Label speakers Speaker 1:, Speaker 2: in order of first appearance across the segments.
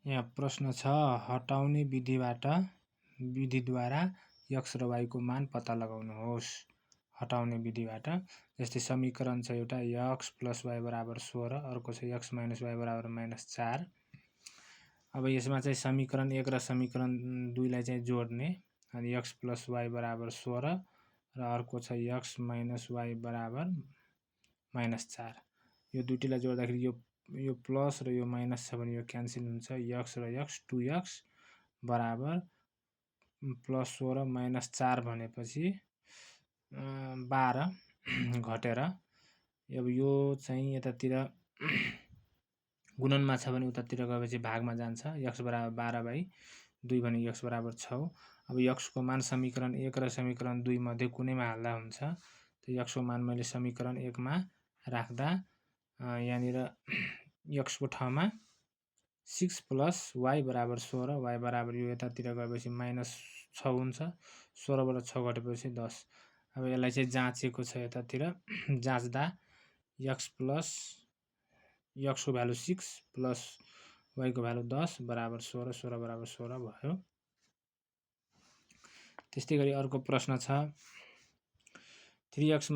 Speaker 1: यहाँ प्रश्न छ हटाउने विधिद्वारा x र y को मान पत्ता लगाउनुहोस्। हटाउने विधिबाट जस्तै समीकरण छ एउटा x + y = 16, अर्को छ x - y = -4। अब यसमा चाहिँ समीकरण 1 र समीकरण 2 लाई चाहिँ जोड्ने अनि x + y = 16 र अर्को छ x - y = -4। यो दुईटैलाई जोड्दाखेरि यो प्लस र यो माइनस छ भने यो क्यान्सल हुन्छ। x र x 2x बराबर +16 - 4 भनेपछि 12 घटेर अब यो चाहिँ यतातिर गुणनमा छ भने उतातिर गएपछि भागमा जान्छ। x = 12/2 भने x = 6। अब x को मान समीकरण 1 र समीकरण 2 मध्ये कुनैमा हाल्दा हुन्छ। त x को मान मैले समीकरण 1 मा राख्दा यहाँनिर x को ठाउँमा 6 + y = 16, y बराबर यो यतातिर गएपछि -6 हुन्छ। 16 बाट 6 घटेपछि 10। अब यसलाई चाहिँ जाँचेको छ यतातिर जाँच्दा x को भ्यालु 6 प्लस y को भ्यालु 10 बराबर 16, 16 बराबर 16 भयो। त्यस्तै गरी अर्को प्रश्न छ 3x -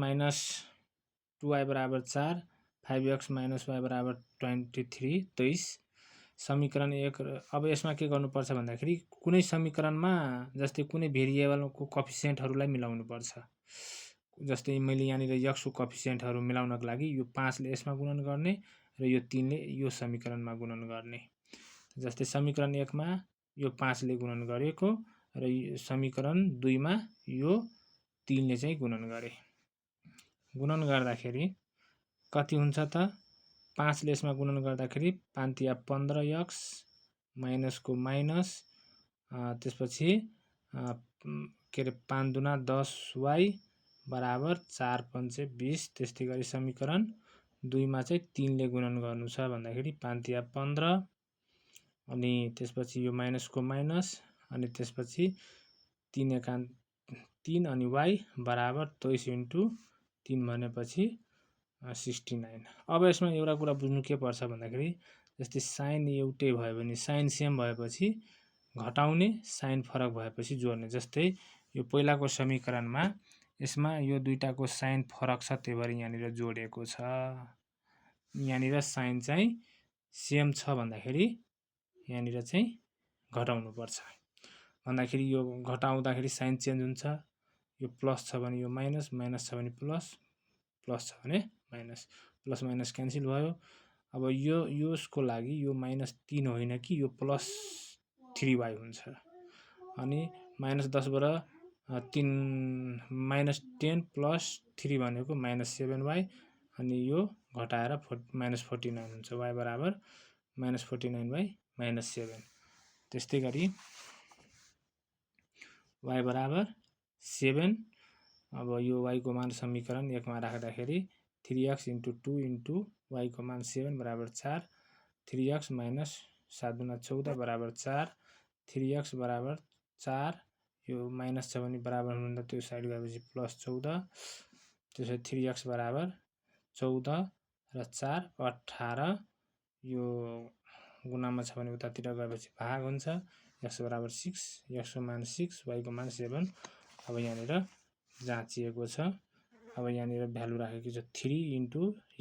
Speaker 1: 2y = 4, 5x - y = 23। समीकरण 1 अब यसमा के गर्नुपर्छ भन्दाखेरि कुनै समीकरणमा जस्तै कुनै भेरिएबलको कोएफिसिएन्टहरूलाई मिलाउनु पर्छ। जस्तै मैले यहाँनिर x को कोएफिसिएन्टहरू मिलाउनको लागि यो 5 ले यसमा गुणन गर्ने र यो 3 ले यो समीकरणमा गुणन गर्ने। जस्तै समीकरण 1 मा यो 5 ले गुणन गरेको र समीकरण 2 मा यो 3 ले चाहिँ गुणन गरे। गुणन गर्दाखेरि कति हुन्छ त 5 ले यसमा गुणन गर्दाखेरि 5 तिया 15x माइनस को माइनस त्यसपछि के रे 5 दुना 10y बराबर 4 पंचे 20। त्यस्तै गरी समीकरण 2 मा चाहिँ 3 ले गुणन गर्नु छ भन्दाखेरि 5 तिया 15 अनि त्यसपछि यो माइनस को माइनस अनि त्यसपछि 3 एकान्त 3 अनि y बराबर 23 * 3 भनेपछि 69। अब यसमा एउटा कुरा बुझ्नु के पर्छ भन्दाखेरि जस्तै साइन एउटै भयो भने साइन सेम भएपछि घटाउने साइन फरक भएपछि जोड्ने। जस्तै यो पहिलाको समीकरणमा यसमा यो दुईटाको साइन फरक छ त्यही भएर यहाँनिर जोडेको छ। यहाँनिर साइन चाहिँ सेम छ भन्दाखेरि यहाँनिर चाहिँ घटाउनु पर्छ। भन्दाखेरि यो घटाउँदाखेरि साइन चेन्ज हुन्छ। यो प्लस छ भने यो माइनस, माइनस छ भने प्लस, प्लस छ भने माइनस, प्लस माइनस क्यान्सल भयो। अब यसको लागि यो -3 होइन कि यो +3y हुन्छ। अनि -10 बाट 3 -10 + 3 भनेको -7y अनि यो घटाएर -49 हुन्छ। y बराबर -49/-7। त्यस्तै गरी y बराबर 7। अब यो y को मान समीकरण 1 मा राख्दाखेरि 3x * 2 * y को मान 7 बराबर 4, 3x - 7 दुना 14 बराबर 4, 3x बराबर 4 यो माइनस छ भने बराबर हुँदा त्यो साइड गएपछि +14। त्यसपछि 3x बराबर 14 र 4 18 यो गुणामा छ भने उतातिर गएपछि भाग हुन्छ। x बराबर 6, x को मान 6, y को मान 7। अब यहाँनिर जाँचिएको छ। अब यहाँनिर भ्यालु राखेको छ 3 *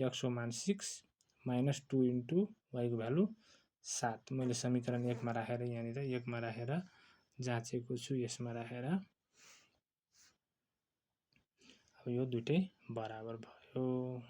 Speaker 1: x को मान 6 - 2 * y को भ्यालु 7। मैले समीकरण 1 मा राखेर यहाँनिर 1 मा राखेर जाँचेको छु यसमा राखेर। अब यो दुईटै बराबर भयो।